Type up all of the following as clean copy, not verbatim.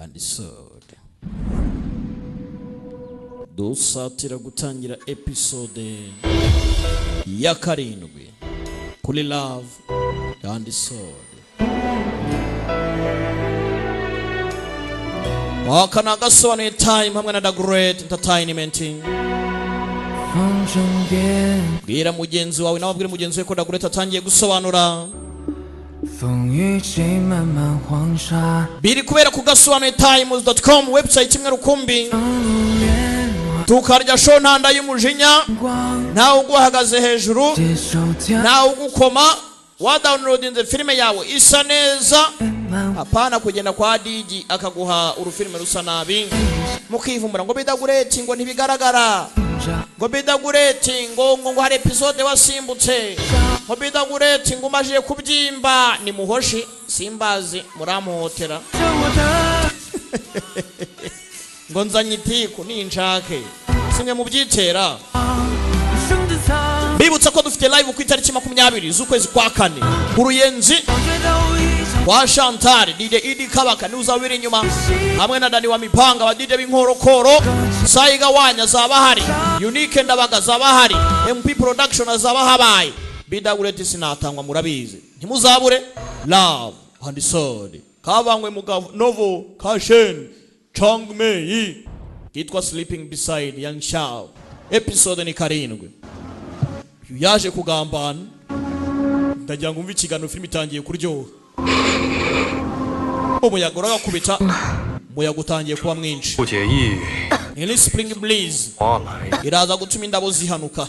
and Sword. Dusatira gutangira episode ya karindwi kuri Love and Sword. Aka ni agasobanuye time hamwe na The Great Entertainment. Bwira mugenzi wawe nawe abwire mugenzi we ko The Great atangiye gusobanura. Biri kubera ku gasobanuye times.com website imwe rukumbi, tukarya show ntanda y'umujinya, ntawe uguhagaze hejuru, ntawe ugukoma. Wa downloadinze filime yawe isa neza, apana kugenda kwa Digi akaguha urufilime rusa nabi mukivumbura ngo bidagureti, ngo ntibigaragara, ngo bidagureti, ngo hari episode wasimbutse, ngo bidagureti, ngo umajije kubyimba. Ni muhoshi simbazi murampohotera ngo nzanye itiku ninshake simwe mubyitera. Bibutsa ko dufite live ku itariki 20 z'ukwezi kwa kane ku Ruyenzi kwa Chantal. DJ Idi Kabaka niwe uzaba uri inyuma hamwe na Dani wa Mipanga wa DJ b'inkorokoro. Saiga wanya zaba hari, Unique Ndabaga zaba hari, MP Production azaba habaye. Bidagureti sinatangwa murabizi, ntimuzabure Love and Sword kabangwe mu novel Kashen Changmei kitwa Sleeping Beside Yang Xiao. Episode ni 7. Yaje kugambana, ndagira ngo umve ikiganiro, filime itangiye kuryoha. Umuyaga uragakubita, umuyaga utangiye kuba mwinshi. Ni spring breeze iraza gutuma indabo zihanuka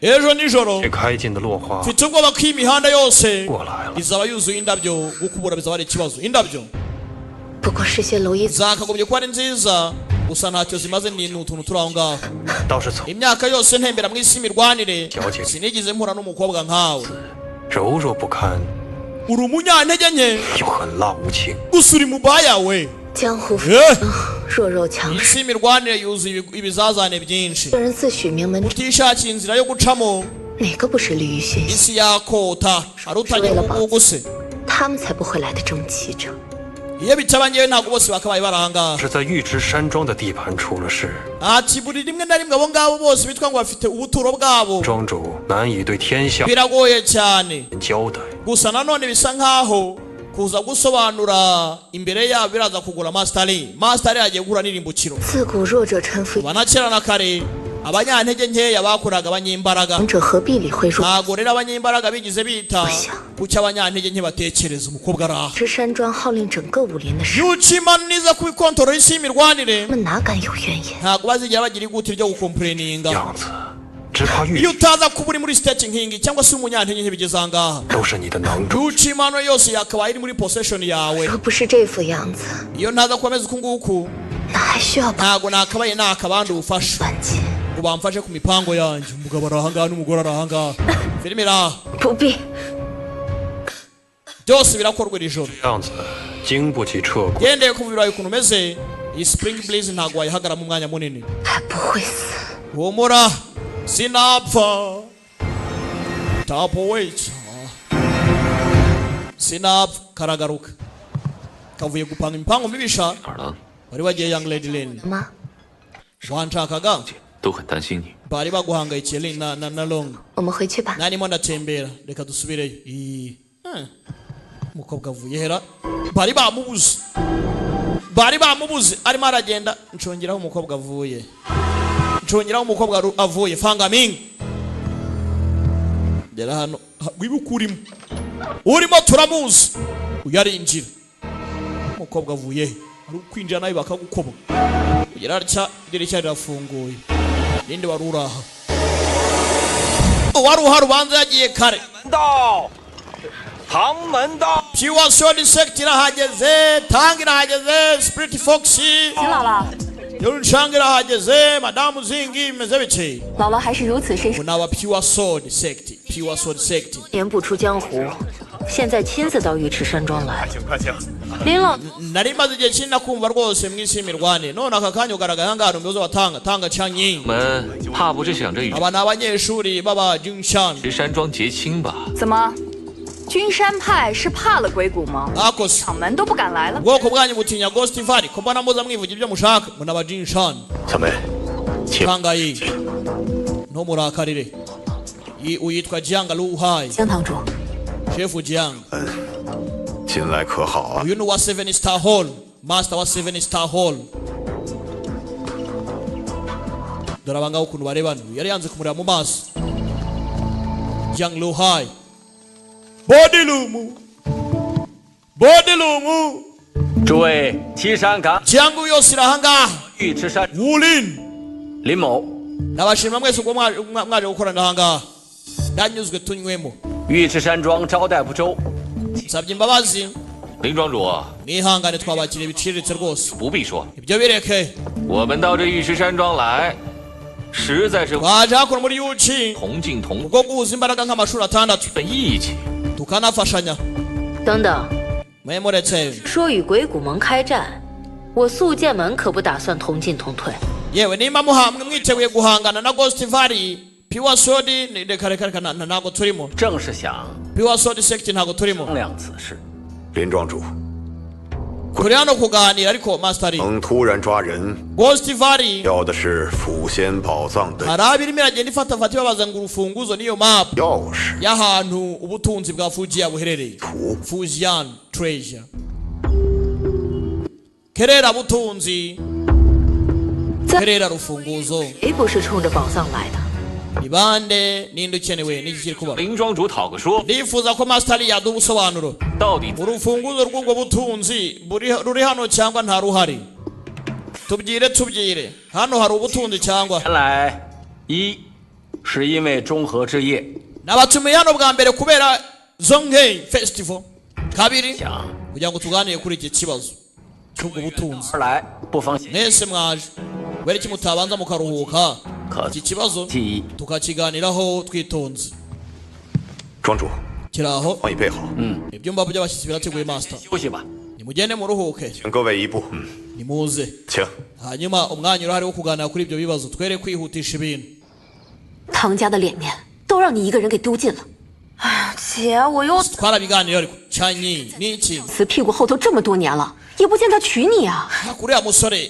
ejo nijoro. Mfite ubwoba ko imihanda yose izaba yuzuye indabyo, gukubura bizaba ari ikibazo. Indabyo zakagombye kuba ari nziza, gusa ntacyo zimaze, ni utuntu turi aho ngaho. Imyaka yose ntembera mu isi imirwanire, sinigeze mpura n'umukobwa nkawe. Uri umunyantege nke gusa uri mubaya we. Isi imirwanire yuzuye ibizazane byinshi, utishakiye inzira yo gucamo isi yakota hari utagira ubuguse. Iyo bitaba ngewe ntabwo bose bakabaye baranga. Ati buri rimwe na rimwe abo ngabo bose bitwa ngo bafite ubuturo bwabo, biragoye cyane. Gusa nanone bisa nkaho kuza gusobanura imbere yabo biraza kugura Master Lee. Master Lee agiye guhura n'irimbukiro. Banakera na kare abanyantege nkeya bakoraga abanyimbaraga. Ntago rero abanyimbaraga bigize bita kuki abanyantege nke batekereza. Umukobwa araha yucima niza kubikontorora isi y'imirwanire, ntago bazigera bagira iguti ryo gukomplaininga. Iyo utaza kuba uri muri state nkingi cyangwa se umunyantege nke bigeze aha ngaha, yucimano yose yakabaye iri muri possession yawe. Iyo ntaza kuba ameze uku nguku, ntago nakabaye nakabandi ubufasha ngo bamfashe ku mipango yanjye. Umugabo ari ahangaha n'umugore ari ahangaha, filime iri aha, byose birakorwa iri joro. Gendeye ku mubiri wawe ukuntu umeze, iyi spring breeze ntago wayihagaramo umwanya munini. Humura sinapfa, tapo wait, sinapfa. Karagaruka kavuye gupanga imipango mibisha. Wari wagiye Young Lady Lin, wanshakaga bari baguhangayikiye Lin na Long. Narimo ndatembera, reka dusubireyo. Umukobwa avuye hera, bari bamubuze, bari bamubuze, arimo aragenda. Nshongeraho umukobwa avuye, nshongeraho umukobwa avuye. Fangaming gera hano, wibuka urimo, urimo turamuzi. Uyu arinjira, umukobwa avuye ari kwinjira nawe bakagukoba. Ugera atya idirishya rirafunguye. Ninde wari uraha? Wari uhari ubanza yagiye kare. Pure Sword Sect irahageze, Tang irahageze, Spirit Fox Yunshang irahageze, Madamu Zingi imeze bike. Unaba Pure Sword Sect, Pure Sword Sect. Nari maze igihe kinini nakumva rwose mu isi y'imirwane, none aka kanya ugaragara ahangaha umuyobozi wa Tanga, Tanga Chanyi. Aba ni abanyeshuri b'aba Jingshan. 君山派是怕了鬼谷盟， Akose 掌门都不敢来了。 ubwoko bwanyu butinya Ghost Valley, ko mbona muza mwivuga ibyo mushaka ngo n'abajinshani? 咱们切 Kangayi, ntumurakarire. Uyitwa Jiang Luhai. 江堂主， Chef Jiang. 近来可好啊？ Uyu ni uwa Seven Star Hall, master wa Seven Star Hall. Dore abangaba ukuntu barebana, yari yanze kumureba mu maso. Jiang Luhai, body lumu, body lumu. 诸位岐山港 Jiang yose iri ahangaha. 尉迟山 Wulin. 林某 Nabashima mwese ubwo mwaje gukorana ahangaha, ndanyuzwe, tunywemo. 尉迟山庄招待不周， Nsabye imbabazi. 林庄主 Mwihangane, twabakiriye biciriritse rwose. 不必说， Ibyo bireke. 我们到这玉石山庄来，实在是 Twaje hakuno muri yuci 同进同 ubwo guhuza imbaraga nk'amashuri atandatu 份义气。 tukanafashanya. 等等， Mwe muretse. 说与鬼谷盟开战，我速剑门可不打算同进同退。 Yewe, nimba muhamwe mwiteguye guhangana na Ghost Valley Pure Sword reka reka reka, ntago turimo. 正是想 Pure Sword Sect ntago turimo. 商量此事。 林庄主， Turi hano kuganira, ariko Master Li, 能突然抓人， Ghost Valley 要的是抚仙宝藏的 hari abirimo iragenda ifatafata ibabaza ngo urufunguzo niyo map 钥匙 y'ahantu ubutunzi bwa Fujiya buherereye. 图。 Fujian Treasure, kerera butunzi, kerera rufunguzo. 谁不是冲着宝藏来的？ Ni bande? Ninde ukenewe? N'iki kiri kuba? 林庄主讨个说， Ndifuza ko Master Li yaduha ubusobanuro. 到底 Urufunguzo rw'ubwo butunzi ruri hano cyangwa nta ruhari? Tubyire, tubyire, hano hari ubutunzi cyangwa? 原来，一是因为中和之夜 Nabatumiye hano bwa mbere kubera Zongei Festival, kabiri 想 kugira ngo tuganire kuri iki kibazo cy'ubwo butunzi. 而来，不妨先 Mwese mwaje, kubera iki mutabanza mukaruhuka, 可 iki kibazo 记忆。 tukakiganiraho twitonze? 庄主， Kiri aho. 帮已备好， Ibyumba by'abashyitsi birateguye, master. 休息吧。 Nimugende muruhuke. 请各位移步。嗯， Nimuze. 请。 Hanyuma umwanya urahari wo kuganira kuri ibyo bibazo, twere kwihutisha ibintu. 唐家的脸面都让你一个人给丢尽了。 姐，我又 Twarabiganiriye, ariko canyi ni iki? 死屁股后头这么多年了，也不见他娶你啊！ Uriya musore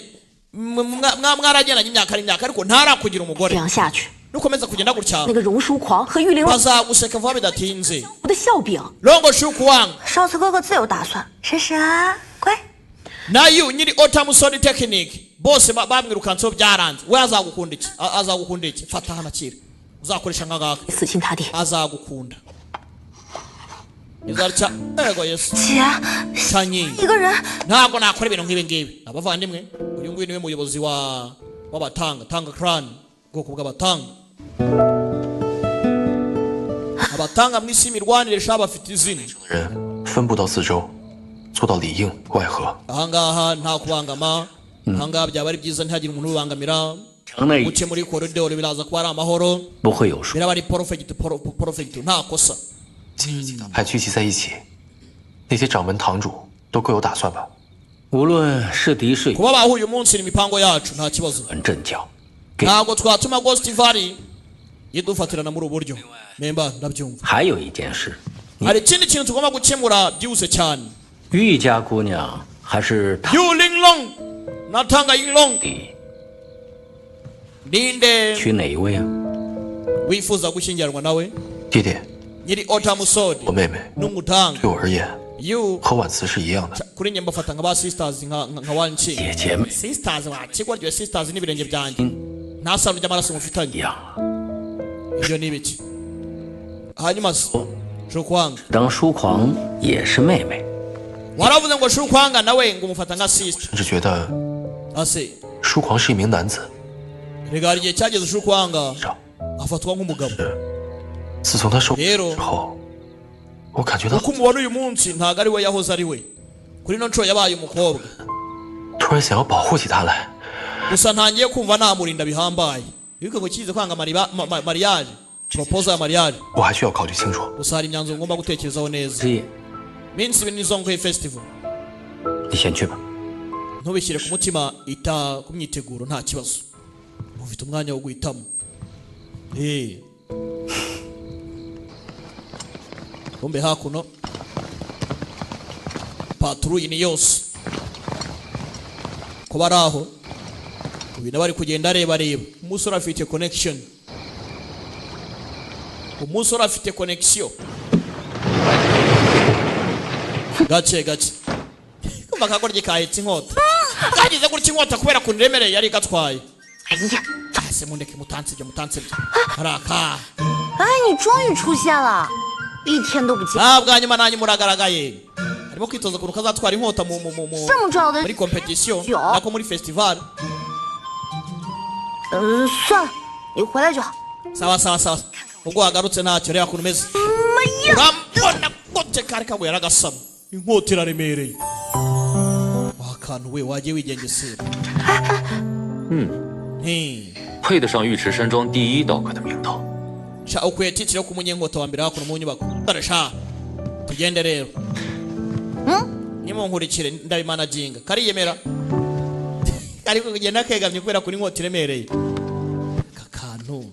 mwaragendanye imyaka n'imyaka, ariko ntarakugira 这 umugore. 样下去， Nukomeza kugenda gutya, 那个荣叔狂和玉玲珑 bazaguseka vuba bidatinze. 的笑柄， Longo shukuwanga. 少次哥哥自有打算。珊珊，乖， Nayo nyiri Autumn Sword Technique bose bamwirukanseho byaranze. We azagukunda iki? Azagukunda iki? Fata hano, akira, uzakoresha nk'agaka. 死心塌地。 Azagukunda izarca ego Yesu. 姐， Canyi, 一个人 ntabwo nakora ibintu nk'ibi ngibi. Abavandimwe, uyu nguyu niwe muyobozi wa w'abatanga Tanga clan, ubwoko bw'abatanga. Abatanga mu isi y'imirwanire sha bafite izina. 人分布到四周，做到里应外合。 Ahangaha nta kubangama, ahangaha byaba ari byiza ntihagire umuntu ubibangamira. 城内 Uce muri koridoro, biraza kuba ari amahoro. 不会有数。 Biraba ari perfect, perfect, nta kosa. 今日几大派聚集在一起，那些掌门堂主都各有打算吧？ 无论是敌是友， Kuba bahuye umunsi ni imipango yacu, nta kibazo. 阵脚， Ntabwo twatuma Ghost Valley yidufatirana muri ubu buryo, memba ndabyumva. 还有一件事， Hari ikindi kintu tugomba gukemura byihuse cyane. 玉家姑娘还是他 Yu Linglong na Tanga Yinglong, 弟， ninde 娶哪一位啊？ wifuza gushyingiranwa nawe? 弟弟， Nyiri Autumn Sword 我妹妹 n'umutanga 对我而言 Yu 和婉慈是一样的。 kuri njye mbafata nka ba sisters, nka wanci 姐姐妹 sisters wa kigwa ryo sisters n'ibirenge byanjye, nta sano ry'amaraso mufitanye. 一样啊。 Ibyo ni ibiki? Hanyuma se Shukwanga? 当疏狂也是妹妹， Waravuze ngo Shukwanga nawe ngo umufata nka sister. 甚至觉得 Ase 疏狂是一名男子。 rega hari igihe cyageze Shukwanga 上 afatwa nk'umugabo. 自从他受 Rero 之后，我感觉到 uko umubona uyu munsi ntabwo ari we yahoze ari we, kuri ino nshuro yabaye umukobwa. 突然想要保护起他来。 Gusa ntangiye kumva namurinda bihambaye, ariko ngo kize kwanga mariage, proposal ya mariage. 我还需要考虑清楚。 Gusa hari imyanzuro ngomba gutekerezaho neza. 之夜， Minsi ibiri ni Festival. 你先去吧。 Ntubishyire ku mutima, ita ku myiteguro, nta kibazo, ufite umwanya wo guhitamo. Eh. Kumbe hakuno patrouille ni yose ko bari aho, ibintu bari kugenda areba reba. Umusore afite connection, umusore afite connection gake gake. Kumva akagoryi kahetse inkota, kagize gutya inkota kubera kuntu iremereye yari igatwaye. 哎呀， Ese mundeke, mutansibye, mutansibye haraka. 哎，你终于出现了，一天都不见。 Ah, bwa nyuma nanyu muragaragaye. Arimo kwitoza ukuntu kazatwara inkota mu mu mu mu 这么重要的 muri competition 酒 nako muri festival. 算了，你回来就好。 Sawa sawa sawa, ubwo wagarutse ntacyo. Reba ukuntu umeze, urambona gute? Kari kaguye aragasama, inkota iraremereye. Wakantu we wagiye wigengesera. Hey. 配得上尉迟山庄第一刀客的名头。 Sha, ukwiye titire yo kumunyenkota wa mbere hakuno mu nyubako. Dore sha, tugende rero, nimunkurikire ndabimanaginga. Kariyemera, kari kugenda kegamye kubera kuri inkota iremereye. Aka kantu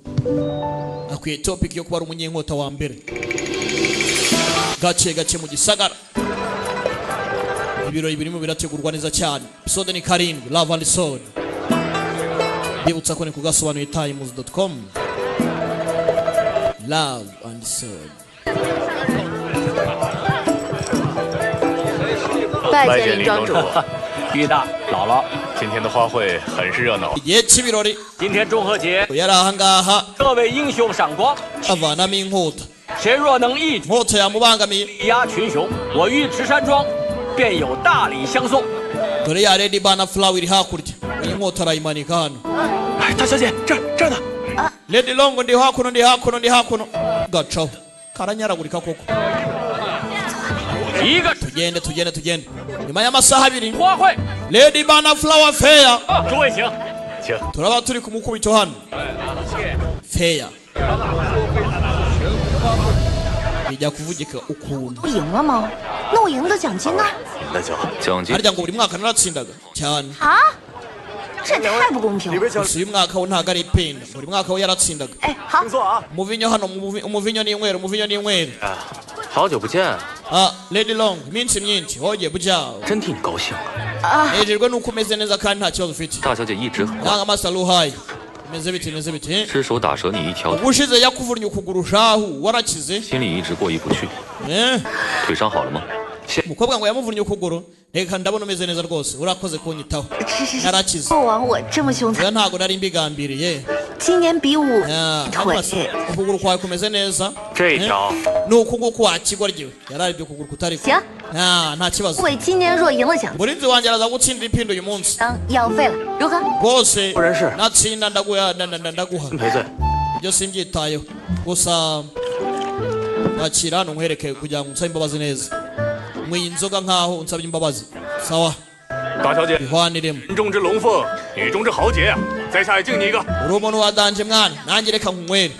akwiye topic yo kuba ari umunyenkota wa mbere. Gake gake mu gisagara ibirori birimo birategurwa neza cyane. Episode ni 7, Love and Sword. Bibutsa ko ni kugasobanuye times.com. Love and Sword. 拜见林庄主。 玉大姥姥， 今天的花会很是热闹。 Igihe cy'ibirori 今天中和节， yari ahangaha 各位英雄赏光， avanamo inkota. 谁若能一举 Inkota yamubangamiye. 压群雄，我尉迟山庄便有大礼相送。 Dore ya Lady Bana Flower iri hakurya, iyi nkota arayimanika hano. 哎，大小姐，这儿这儿呢。 Lady Long, ndi hakuno, ndi hakuno, ndi hakuno. Gacaho karanyaragurika koko. 一个 Tugende, tugende, tugende. Nyuma y'amasaha 2 花会， Lady Bana Flower Fair, 诸位请。 turaba turi ku mukubito hano. Fair bijya kuvugika ukuntu. 我赢了吗？那我赢的奖金呢？ 那就 奖金 Harya ngo buri mwaka naratsindaga cyane. 啊，这也太不公平了！ Gusa uyu mwaka wo ntabwo ari ipinda, buri mwaka we yaratsindaga. 哎，好， Umuvinyo hano, umuvinyo n'inywero, umuvinyo n'inywero. 好久不见， Ah, Lady Long, iminsi myinshi hoye buja. 真替你高兴啊！ Nejejwe nuko umeze neza kandi nta kibazo ufite. 大小姐一直很 Nanga Master Luhai, bimeze bite, bimeze bite? 失手打折你一条腿， Ubushize yakuvunnye ukuguru shahu, warakize? 心里一直过意不去。 Eh? 腿伤好了吗？谢。 Umukobwa ngo yamuvunnye ukuguru. Reka ndabona umeze neza rwose, urakoze kunyitaho. 是是是， Narakize. 过往我这么凶残， Oya, ntago nari mbigambiriye. 今年比武 Ah, 腿 hanyuma se, ukuguru kwawe kumeze neza? 这条 Ni uku nguku wakigoryiwe yararibye ukuguru kutari ko. 行。 Ah, nta kibazo. 我今年若赢了奖， Umurinzi wanjye araza gutsindira ipindu uyu munsi 当医药费了，如何？ rwose. 人事 Natsinda ndaguha, ndaguha. 赔罪。 Ibyo simbyitayeho, gusa nakira hano nkwereke kugira ngo unsabe imbabazi neza. Nkwiye inzoga nkaho unsabye imbabazi. Sawa. 大小姐， bihwaniremo. 人中之龙凤，女中之豪杰啊！在下也敬你一个。 Uri umuntu wa danger mwana, nanjye reka nkunywere.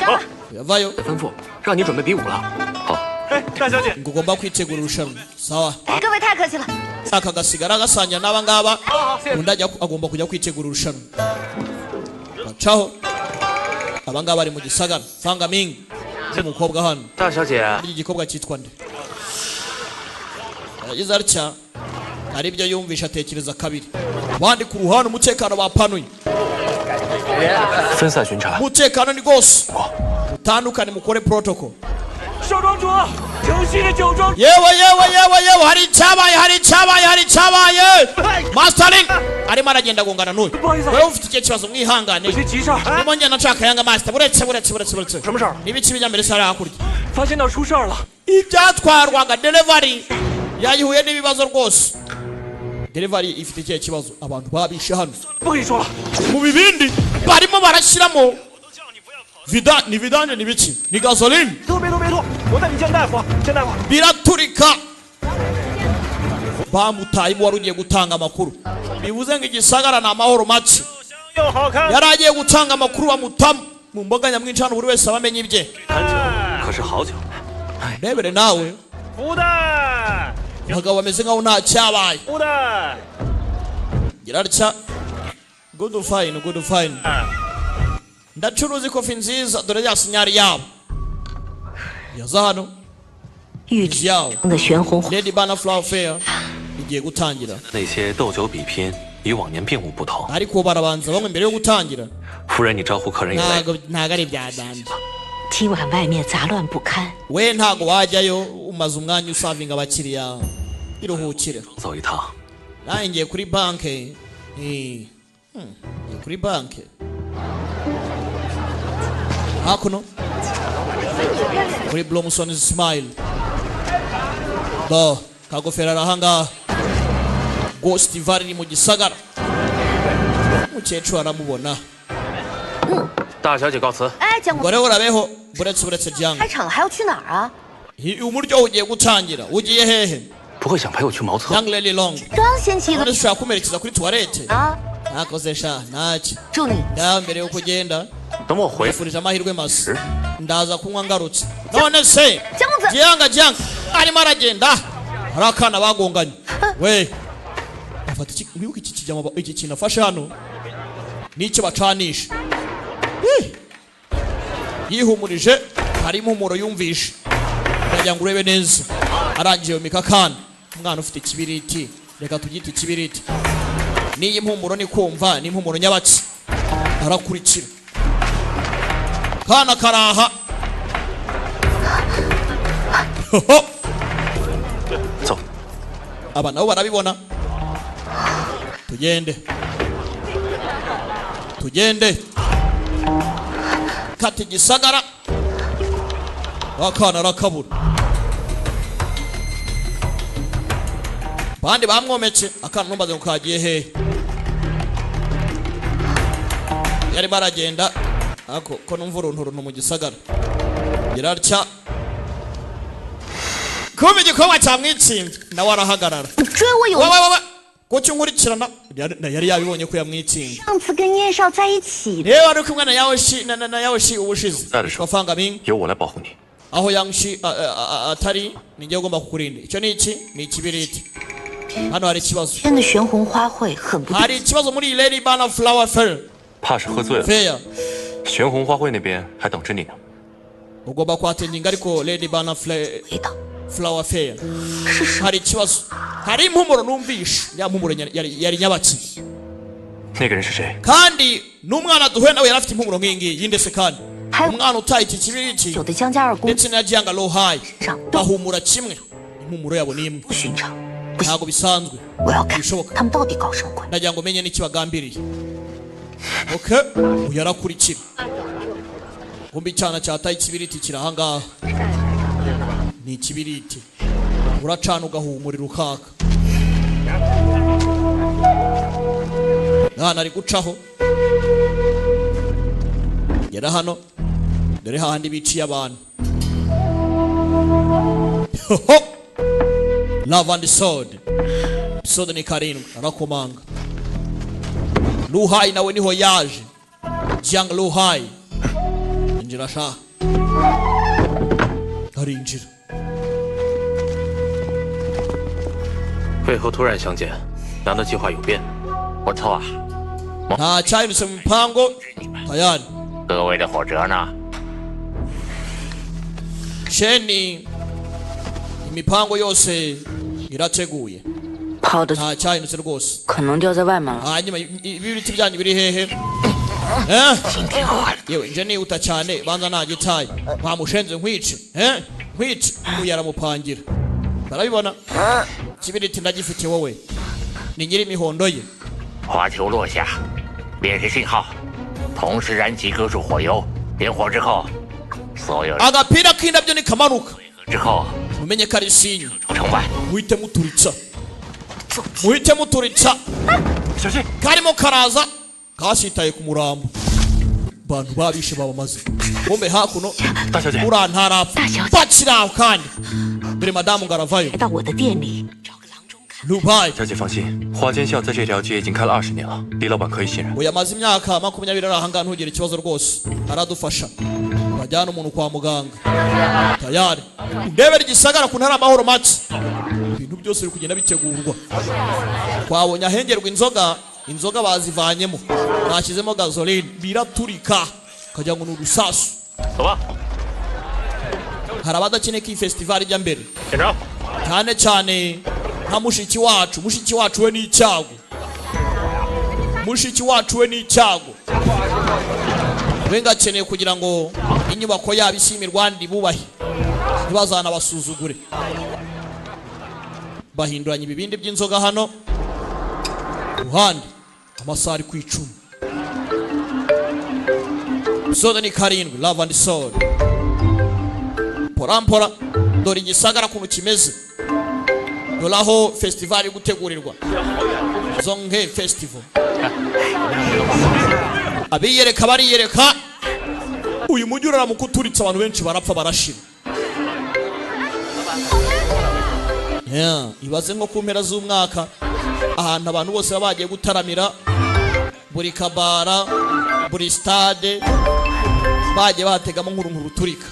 Yavayo. 吩咐让你准备比武了。 好，哎，大小姐， Ngo ugomba kwitegura irushanwa. Sawa. 各位太客气了。 Aka gasigara gasangira n'aba ngaba, undi ajya agomba kujya kwitegura irushanwa. Bacaho aba ngaba bari mu gisagara fanga mingi umukobwa hano. 大小姐， Iki gikobwa cyitwa nde? Yagize atya hari ibyo yumvisha atekereza kabiri. Abandi ku ruhande umutekano bapanuye. 分散巡查。 Umutekano ni rwose, mutandukane mukore protocol. 少庄主，城西的酒庄 Yewe yewe yewe yewe, hari icyabaye, hari icyabaye, hari icyabaye. Mastering arimo aragenda agongana n'uyu. Wewe ufite ikihe kibazo? Mwihangane, 有些急事儿， ndimo ngenda nshaka yanga master. Buretse, buretse, buretse, buretse. 什么事儿？ N'ibiki bijya mbere sara hakurya? 发现到出事儿了。 Ibyatwarwaga delivery yayihuye n'ibibazo rwose. Delivery ifite ikihe kibazo? Abantu babishe hano. 不跟你说了， Mu bibindi barimo barashyiramo vida, ni vidange, ni biki, ni gasoline. 别动别动，我带你见大夫，见大夫。 Biraturika, bamutayemo wari ugiye gutanga amakuru. Bivuze ngo igisagara ni amahoro make. 又好看， Yari agiye gutanga amakuru bamutamo mu mbaga nyamwinshi hano, buri wese aba amenya ibye. 很久，可是好久。 Rebere nawe. 福袋， Abagabo bameze nkaho nta cyabaye. 福袋， Gira atya, good fine, good fine, ndacuruza ikofi nziza. Dore ya sinyari yabo yaza hano. 玉 inzu yawo 的玄红 Lady Banner Flower Fair igiye gutangira. 那些斗酒比拼与往年并无不同。 Ariko barabanza bamwe mbere yo gutangira. 夫人，你招呼客人也来。 Ntago ntago ari ibya danje. 今晚外面杂乱不堪， We ntago wajyayo, umaze umwanya usavinga abakiriya, iruhukire. 走一趟。 Nanjye ngiye kuri banke. Eh, ngiye kuri banke hakuno kuri Blomson Smile do kagofero arahangaha. Ghost Valley iri mu gisagara, umukecuru aramubona. 大小姐告辞。 哎，江 Ngo rero urabeho, buretse buretse 开 Jang 场了还要去哪儿啊？ Umuryo ugiye gutangira, ugiye hehe? 不会想陪我去茅厕？ Young Lady Long, 刚掀起一个 none ushobora kumerekeza kuri tuwarete? 啊！ Ntakoze sha ntacyo. 祝你 Ngaho mbere yo kugenda, 等我回 nifurije amahirwe masa, ndaza kunywa ngarutse. None se 江公子， Jianga Jianga arimo aragenda, hari akana bagonganye we afata iki. Wibuke iki kijyamo, iki kintu afashe hano nicyo bacanisha. Eh! Yihumurije, hari impumuro yumvishe, ndagira ngo urebe neza. Arangije yomeka akana, umwana ufite ikibiriti, reka tubyite ikibiriti. N'iyi mpumuro ni kumva ni impumuro nyabatsi. Arakurikira kana karaha. Hoho! 走。 Aba nabo barabibona. Tugende tugende, kata igisagara, akana arakabura, bandi bamwometse akana. Ntumbaze ngo kagiye hehe, yarimo aragenda ako ko numva uruntu runtu mu gisagara girarya kumva igikoma cyamwitsimbye, nawe arahagarara. 你追我有 Wowe wowe, kuki unkurikirana? Yari yabibonye ko yamwitsinze. 上次跟叶少在一起， Rero wari kumwe na Yaoshi na Yaoshi ubushize. 在的时候 Wafanga Ming 由我来保护你。 aho Yangshi atari ninjye ugomba kukurinda. Icyo ni iki? Ni ikibiriti. Hano hari ikibazo. 真的玄红花卉很不 Hari ikibazo muri iyi Lady Banner Flower Fair. 怕是喝醉了。 Fair 玄红花卉那边还等着你呢。 Ugomba kuhatendinga, ariko Lady Banner 味道， Flower Fair 是什么？ hari ikibazo, hari impumuro numvishe, ya mpumuro yari nyabaki. 那个人是谁？ Kandi n'umwana duhuye nawe yari afite impumuro nk'iyi ngiyi y'indese, kandi umwana utaye iki kibiriti 有的江家二姑 ndetse na Jianga Lohai 上都 bahumura kimwe, impumuro yabo ni imwe. 不寻常，不行， Ntabwo bisanzwe. 我要看 Bishoboka. 他们到底搞什么鬼。 Ndagira ngo umenye n'icyo bagambiriye. Okay, uyu arakurikira, kumbe icyana cyataye ikibiriti kiri ahangaha. Ni ikibiriti uracana ugahumurira ukaka. Mwana ari gucaho, gera hano, dore hahandi biciye abantu. Hoho! Love and Sword episode ni 7. Arakomanga. Luhai nawe niho yaje. Jiang Luhai, injira sha. Arinjira. 为何突然相见？难道计划有变？ 不错啊， Nta cyahindutse mu mipango, tayari. 各位的火折呢？ Sheni, imipango yose irateguye. 跑的 Nta cyahindutse rwose. 可能掉在外面了。 Hanyuma ibibiriti byanyu biri hehe? Eh? Yewe, nje nihuta cyane, banza nagitaye ntamushenze nkwice. Eh? Nkwice. Uyu aramupangira, barabibona. Kibiriti ndagifite, wowe ni nyiri imihondo ye. 花球落下，便是信号，同时燃起各处火油，点火之后，所有人 Agapira k'indabyo nikamanuka, 之后 mumenye ko ari sinyo. 出城外。 Muhite muturitsa, muhite muturitsa. 小心！ Karimo karaza kasitaye ku murambo, bantu babishe babamaze. Kumbe hakuno 大小姐， uriya ntarapfa. 大小姐 Bakiri aho kandi, dore madamu ngo aravayo. 来到我的店里找个郎中看。 Lubayi. 小姐放心，花间笑在这条街已经开了20年了，李老板可以信任。 Uyu amaze imyaka 20 ari ahangaha, ntugire ikibazo rwose, aradufasha. Bajyana umuntu kwa muganga tayari. Ndebera igisagara kuntu hari amahoro make, ibintu byose biri kugenda bitegurwa. Twabonye ahengerwa inzoga, inzoga bazivanyemo bashyizemo gasoline, biraturika ukagira ngo ni urusasu. 走吧。Hari abadakeneye ko iyi festival ijya mbere, 检查。 cyane cyane nka mushiki wacu. Mushiki wacu we ni icyago, mushiki wacu we ni icyago. We ngo akeneye kugira ngo inyubako yabo ishimirwa bubahe, ntibazanabasuzugure. Bahinduranya ibibindi by'inzoga hano ruhande. Amasaha ari ku 10, soda ni 7. Love and Soul porampora. Dore igisagara ukuntu kimeze, dore aho festival iri gutegurirwa, Zonge Festival. Abiyereka bariyereka. Uyu mujyi uraramuka uturitse, abantu benshi barapfa, barashira. Yeah, ibaze nko ku mpera z'umwaka, ahantu abantu bose baba bagiye gutaramira, buri kabara, buri stade bagiye bategamo nkuru ruturika,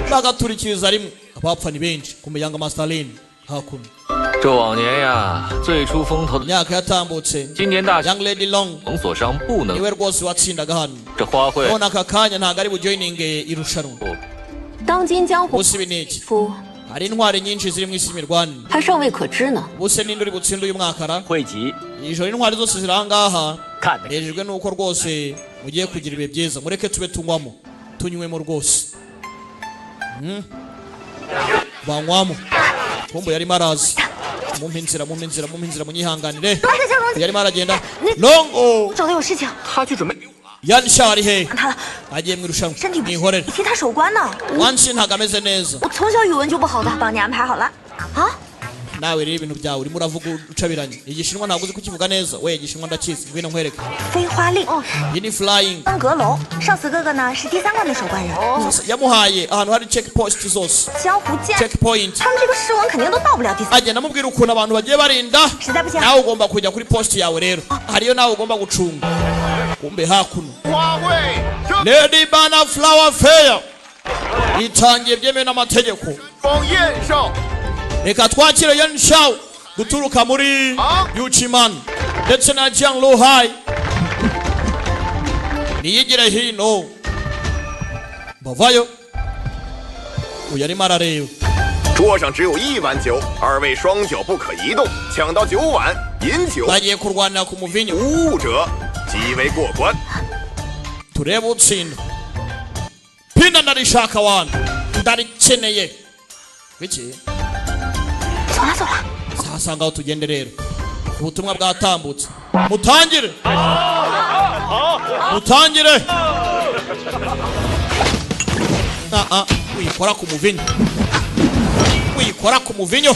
bagaturikiriza rimwe, abapfa ni benshi. Ku muryango Masterlin hakuno. 这往年呀，最出风头的 Imyaka yatambutse, 今年大 Young Lady Long 蒙所伤不能 niwe rwose watsindaga hano. 这花卉 None aka kanya ntabwo ari bujoyininge irushanwa. 当今江湖 Ubuse ibi ni iki? 夫 Hari intwari nyinshi ziri mu isi mirwanire, 还尚未可知呢。 ubuse ninde uri butsinde uyu mwaka ra? 汇集 Ijoro intwari zose ziri ahangaha. 看的 Nejejwe nuko rwose mugiye kugira ibihe byiza. Mureke tube tunywamo, tunywemo rwose. Banywamo kumbu yarimo araza. Mumpe inzira, mumpe inzira, mumpe inzira, munyihanganire. Yarimo aragenda Longo. 我找他有事情， 他去准备 Yan Sha ari he? 他了， Agiye mu irushanwa. 身体不适 Mwihorere. 你替他守关呢。 Wanshi ntabwo ameze neza. 我从小语文就不好的，帮你安排好了。啊， Nawe rero ibintu byawe urimo uravuga ucabiranye. Igishinwa ntabwo uzi kukivuga neza we. Igishinwa ndakizi, ngwino nkwereke. 飞花令， Iyi ni flying. 安阁楼。上次哥哥呢是第三关的守关人， Yamuhaye ahantu hari check post zose, 江湖剑， check point. 他们这个诗文肯定都到不了第三。 Agenda amubwira ukuntu abantu bagiye barinda. 实在不行， Nawe ugomba kujya kuri post yawe rero, hariyo nawe ugomba gucunga. Kumbe hakuno 花卉 Lady Bana Flower Fair itangiye byemewe n'amategeko. 庄燕少， Reka twakire Yan Shao guturuka muri Yuchiman ndetse na Jiang Luhai. Niyigire hino, bavayo. Uyu arimo arareba. 桌上只有一碗酒，二位双脚不可移动，抢到酒碗饮酒 Bagiye kurwanira ku muvinyo. 无误者即为过关。 Turebe utsinda. Pina ndarishaka wana, ndarikeneye biki. 走了走了。 Sasa ngaho tugende rero, ubutumwa bwatambutse. Mutangire, mutangire. Ah, ah, wikora ku muvinyo, wikora ku muvinyo.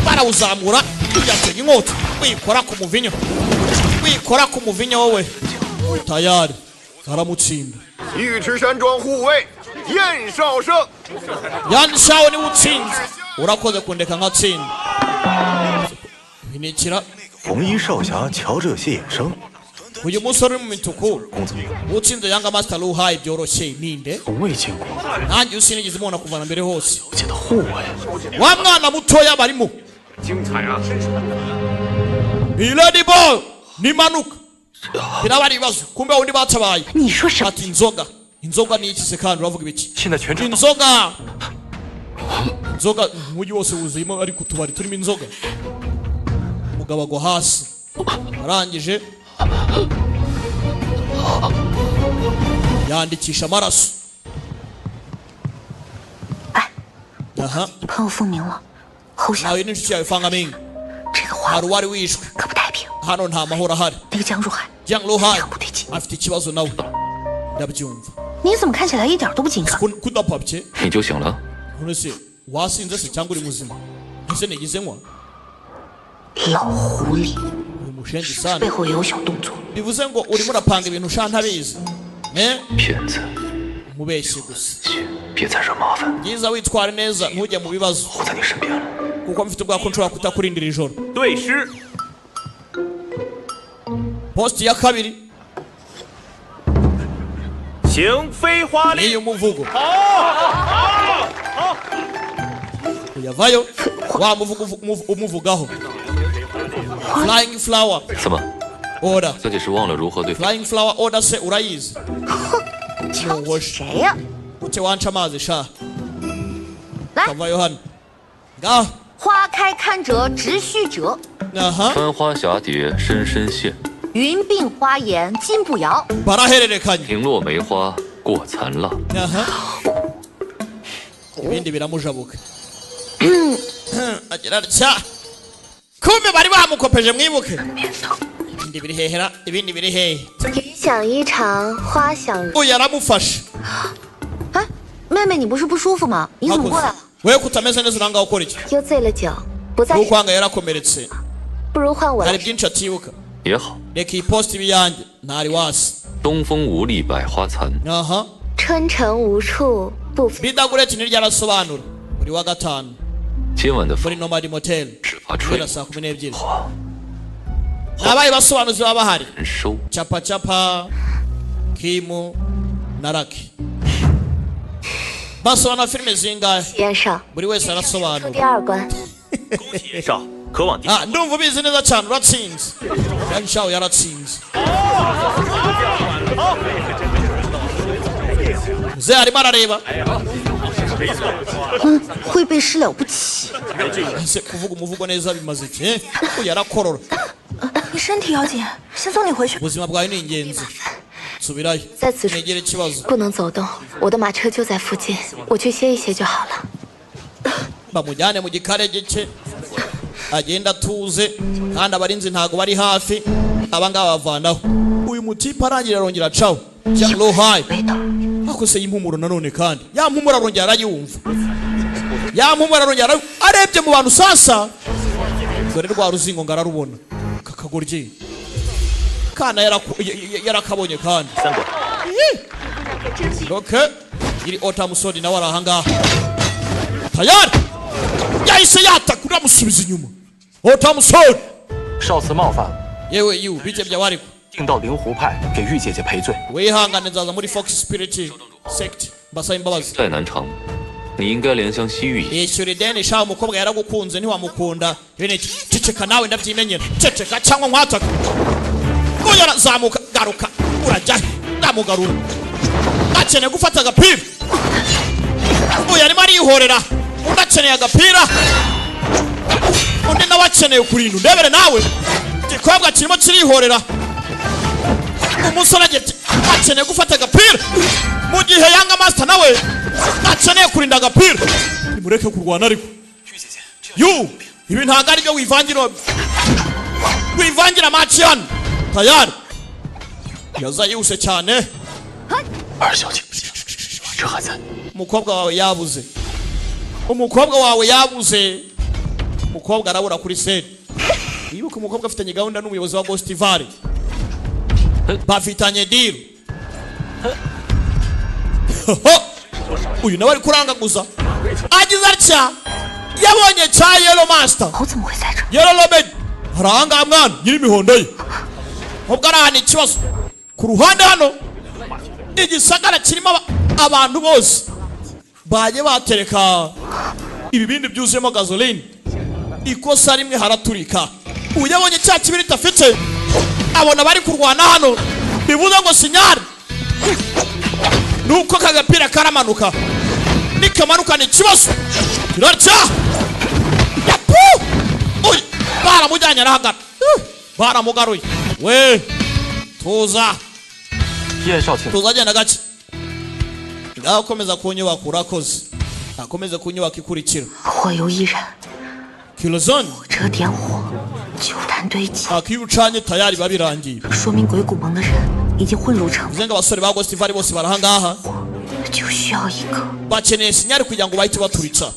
Barawuzamura, yatega inkota. Wikora ku muvinyo, wikora ku muvinyo wowe. Tayari aramutsinda. 玉池山庄护卫燕少胜， Yan Shao niwe utsinze. Urakoze kundeka nkatsinda. Binikira. 红衣少侠瞧着有些眼生， Uyu musore uri mu mituku 公子 utsinze Yanga Master Luhai byoroshye ninde? 从未见过 Nanjye usinigeze mubona kuva na mbere hose. 小姐的护卫。 Wa mwana mutoya barimo. 精彩啊！ Ni Lady Ball nimanuka biraba ari ibibazo. Kumbe wundi batabaye. 你说什么？ Ati inzoga, inzoga ni iki se? Kandi uravuga ibiki? 现在全城 Inzoga, inzoga, umujyi wose wuzuyemo, ariko utubari turimo inzoga. Umugabo agwa hasi, arangije yandikisha amaraso. Aha. 你朋友凤鸣了，侯小 Nawe n'inshuti yawe Fangaming, 这个话 hari uwari wishwe 可不太平。 hano, nta mahoro ahari. 那个江如海， Jiang Luhai 很不对劲。 afite ikibazo nawe, ndabyumva. 你怎么看起来一点都不紧张？ Kudapapye. 你酒醒了？ None se wasinze se cyangwa uri muzima? Ese nigize nywa? 老狐狸 Uri mushenzi sana. 背后也有小动作。 Bivuze ngo urimo urapanga ibintu sha ntabizi, eh? 骗子， Mubeshye gusa. 别再惹麻烦， Byiza witware neza, ntujye mu bibazo, 我在你身边了。 kuko mfite ubwako nshobora kutakurindira ijoro. 对诗 Post ya kabiri 行飞花令 niyo muvugo uyavayo wa muvugo umuvugaho flying flower 怎么？ order. 小姐是忘了如何对 Flying flower order se urayizi? 瞧谁呀？ Gute wanca amazi sha? Kavayo hano ngaho. 花开堪折直须折， Aha. 翻花蛱蝶深深陷， 云鬓花颜金步摇。 Barahererekanya. 平落梅花过残浪。 Aha. Ibindi biramujabuka agira atya, kumbe bari bamukopeje, mwibuke ibindi biri hehera, ibindi biri hehe? 云想衣裳花想容。 Uyu aramufashe. 哎，妹妹，你不是不舒服吗？你怎么过来了？ Wewe kutameze neza, uranga ukora iki? 又醉了酒，不在， Nukwanga yarakomeretse. 不如换我 Hari 来。 byinshi atibuka. 也好， Reka iyi post ibe iyanjye, ntari wasi. 东风无力百花残， Aha. 春城无处不飞。 Bidagureti ni ryarasobanura buri wa gatanu 今晚的 muri 风 Nomad Motel 只怕吹 guhera saa 12. Nabaye basobanuzi baba bahari. 人收。 Chapa chapa kimu na raki basobanura filime zingahe? 袁绍， Buri wese 出 arasobanura. 第二关。 恭喜袁绍，可往第 Ah, ndumva ubizi neza cyane, uratsinze. Yan Shao yaratsinze. Muzehe arimo arareba. 会背诗了不起。 Ese kuvuga umuvugo neza bimaze iki, eh? Uyu arakorora. 你身体要紧，先送你回去。 Ubuzima bwawe ni ingenzi, subirayo. 在此处 Ntigire ikibazo. 不能走动，我的马车就在附近，我去歇一歇就好了。 Bamujyane mu gikarege cye agenda atuze, kandi abarinzi ntago bari hafi. Abangaba bavanaho uyu mutipe arangira, arongera acaho Rohayi akose y'impumuro nanone, kandi ya mpumuro arongera arayumva, ya mpumuro arongera arebye mu bantu. Sasa dore rwa ruzingo ngo ararubona, kakagoryi kana yarakabonye kandi. 三关。 Okay. Iri ota musoni nawe ari ahangaha tayari, yahise yataka uramusubiza inyuma ota musoni. 少慈冒犯了， Yewe yu bite byawe ariko? 定到灵狐派给玉姐姐赔罪。 Wihangane, nzaza muri Fox Spirit Sect mbasaba imbabazi. 再难成，你应该怜香惜玉一 Yishyura ideni sha, umukobwa yaragukunze ntiwamukunda. Ibintu iki? Ceceka nawe, ndabyimenyera, ceceka cyangwa nkwataka. Uyu arazamuka, garuka, urajya he? Ndamugarura, akeneye gufata agapira. Uyu arimo arihorera, undi akeneye agapira, undi nawe akeneye kurinda. Undebere nawe, igikobwa kirimo kirihorera, umusore akeneye gufata agapira, mu gihe Yanga Master nawe akeneye kurinda agapira. Nimureke kurwana ariko yu ibi ntabwo ari byo, wivangira wivangira match hano. Tayari yaza yihuse cyane. 二小姐，这还在。 Umukobwa wawe yabuze, umukobwa wawe yabuze, umukobwa arabura kuri seti. Wibuke umukobwa afitanye gahunda n'umuyobozi wa Ghost Valley, bafitanye deal. Uyu nawe ari kurangaguza, agize atya yabonye cya Yellow Master. 猴怎么会在这儿？ Yellow Robin hari ahangaha, mwana nyir'imihondo ye ubwo ari ahantu ikibazo ku ruhande hano. Igisagara kirimo abantu bose bagiye batereka ibibindi byuzuyemo gasoline, ikosa rimwe haraturika. Uyu yabonye cya kibiriti afite, abona bari kurwana hano, bivuze ngo signal nuko aka gapira karamanuka, nikamanuka ni ikibazo kirarya. Yapu! Uyu baramujyanye arahagara. Baramugaruye we, tuza. 燕少卿， Tuza, agenda gake ngaho, akomeza ku nyubako, urakoze, akomeze ku nyubako ikurikira. 火有一燃， Kilozone. 这点火，酒坛堆积， Akiyo ucanye tayari biba birangiye. 说明鬼谷盟的人已经混入城， Bivuze ngo abasore ba Ghost Valley bose barahangaha. 就需要一个 Bakeneye signal kugira ngo bahite baturitsa.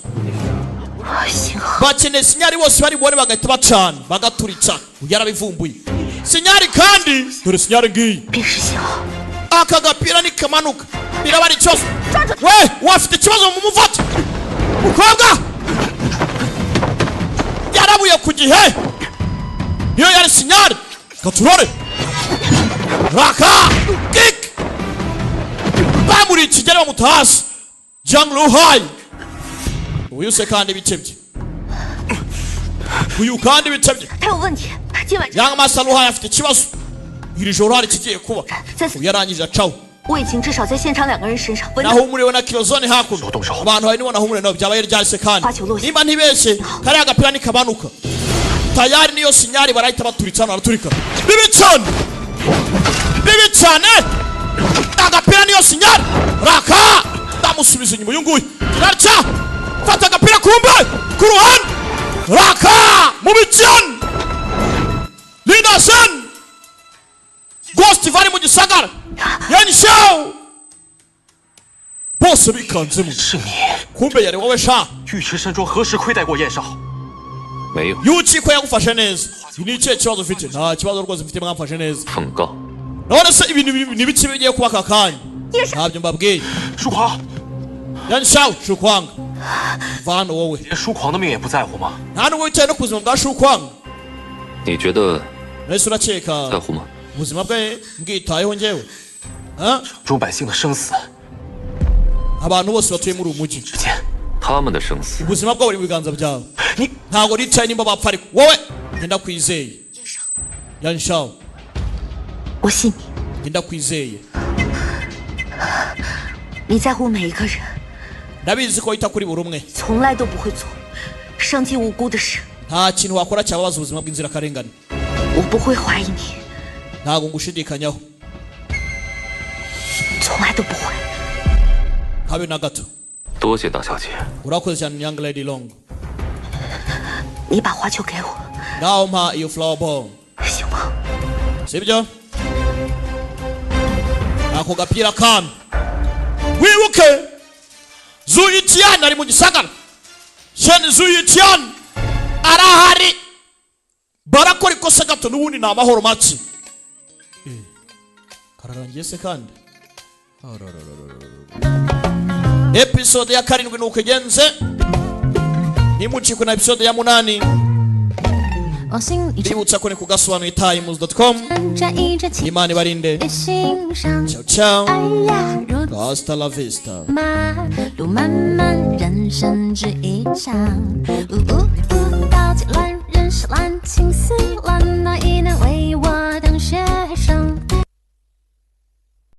信号。 Bakeneye signal bose bari bubone, bagahita bacana bagaturitsa. Uyu yarabivumbuye signal, kandi dore signal ngiyi. 便是信号。 Aka gapira nikamanuka biraba ari ikibazo. We wafite ikibazo, mumufate. Mukobwa yarabuye ku gihe, niyo yari signal. Katurore raka kik bamuriye ikigeri, bamuta hasi. Jang Luhai uyu se kandi ibice bye, uyu kandi ibice bye. 他有问题，今晚 Yang Master Luhai afite ikibazo, iri joro hari ikigiye kuba. Uyu yarangije acaho. 我已经至少在现场两个人身上闻到 Nahumuriwe na kilozone hakuno. Abantu hari nibo nahumuriwe nabo byabaye ryahise kandi nimba ntibeshye kariya gapira nikabanuka tayari niyo sinyari barahita baturitsa hano baraturika bibi cyane bibi cyane agapira niyo sinyari raka ndamusubiza inyuma uyu nguyu raca fata agapira kumbe ku ruhande raka mubi cyane Leaderson Ghost vari mu gisagara Yan Shao bose bikanzemo kumbe yari wowe sha. 玉池山庄何时亏待过燕少？ 没有 Yuki ko yagufashe neza ni ikihe kibazo ufite? Nta kibazo rwose mfite mwamfashe neza. 奉告， None se ibintu ni biki bigiye kuba aka kanya? Ntabyo mbabwiye. 疏狂， Yan Shao Shukwanga va hano wowe. 连疏狂的命也不在乎吗？ Nta nubwo wicaye no ku buzima bwa Shukwanga. 你觉得 Nahise urakeka 在乎吗？ ubuzima bwe mbwitayeho njyewe? Ha? 众百姓的生死， Abantu bose batuye muri uyu mujyi 他们的生死 ubuzima bwabo buri mu biganza byawe. Ntabwo nicaye nimba bapfa ariko wowe ngenda kwizeye Yan Shao. 我信你， Ngenda kwizeye. 你在乎每一个人， Ndabizi ko wita kuri buri umwe. 从来都不会做伤及无辜的事。 Nta kintu wakora cyababaza ubuzima bw'inzirakarengane. 我不会怀疑你， Ntabwo ngushidikanyaho 从来都不会。 habe na gato. 多谢大小姐。 Urakoze cyane Young Lady Long. 你把花球给我， Ngaho mpa iyo flower ball 行吗？ sibyo? Ako gapira kami wibuke Zuyitian ari mu gisagara. Shen Zuyitian arahari barakora ikosa gato n'ubundi ni amahoro make. Kararangiye se kandi episode ya 7 nuko igenze ntimucikwe na episode ya 8. 往心里 Bibutsa ko ni ku gasobanuye times.com. 转一转，情 Imana ibarinde. 也欣赏。 Ciao ciao. 哎呀，如此 Hasta la vista. 嘛，路漫漫，人生只一场。呜呜呜，刀剑乱，人世乱，情丝乱，哪一难为